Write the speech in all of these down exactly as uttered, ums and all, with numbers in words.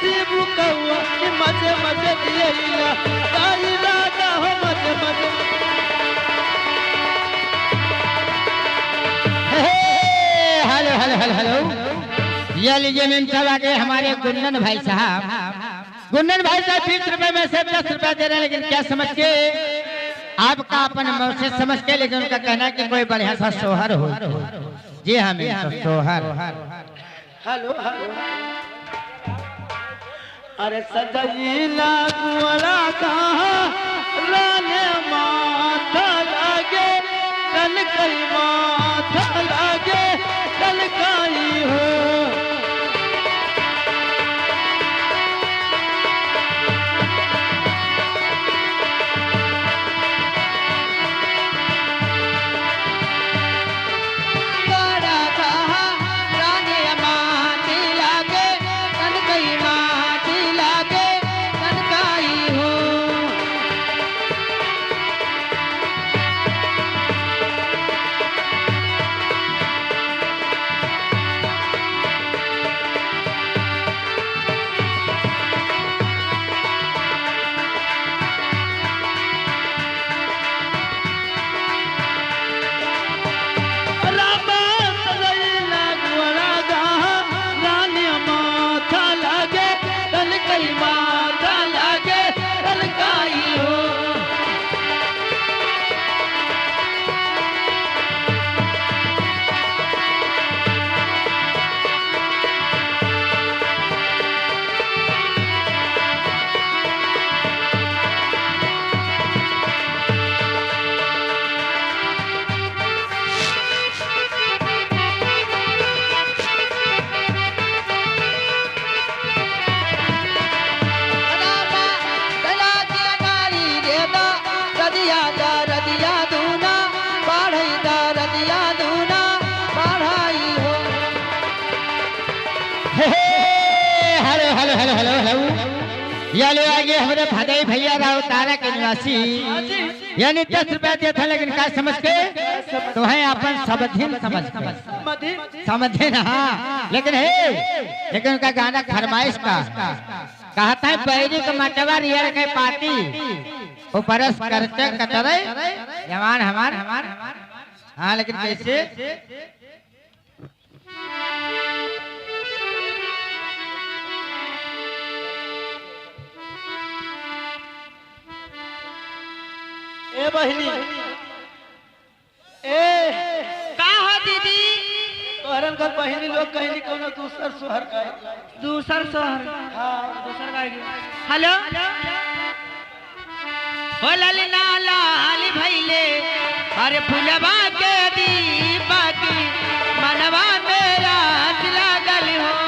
शिव कौआ कि मजे मजे दियैला, ताई राधा हो मजे मजे। हे, हेलो, हेलो, हेलो, हेलो। ये लीजिए मेम साहब, आगे हमारे गुंडन भाई साहब। गुंडन भाई साहब बीस रुपए में से दस रुपए दे रहे हैं, लेकिन क्या समझ के? आपका अपन मौसे समझ के, लेकिन उनका कहना है कि कोई बढ़िया सा सोहर हो। जी हाँ मेम साहब, सोहर। Hello, hello. अरे सजइला कुंवरा कहाँ, राने माथा लागे, कनकई माथा लागे, कनकाई हो। बड़ा कहा रानी माटी लागे, कनकई माटी लागे, कनकाई हो। हे, हे, hello, hello, hello, hello, hello. ये लो आगे हमरे भदई भैया राउतारा के निवासी, हाँ जी। यानी दस रुपया देत है, लेकिन का समझ के? तो है अपन समधिन समझ के। समधिन? समधिन, हाँ। लेकिन हे, लेकिन उनका गाना फरमाइश का। कहत है, बैरी के मटवा रियर के पाती, ऊपरस करते कटरे, जवान हमार, हमार, हाँ, लेकिन कैसे? ए बहिनी, ए, का हो दीदी? तोहरन घर बहिनी लोग कहली कोनो दूसर सोहर गाए। दूसर सोहर? हाँ। दूसर गाए। हेलो? हो ललना लाल भइले, अरे फुलवा के दीपक, मनवा में आस लागल हो।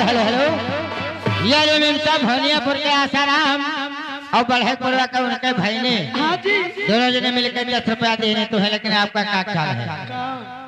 Hello, hello. ये रे मिमता भवनियापुर के आसाराम और बढ़ेपुरवा के उनके भइने। हाँ जी। दोनों जने मिलके दस रुपया देने तो है, लेकिन आपका का ख्याल है? का?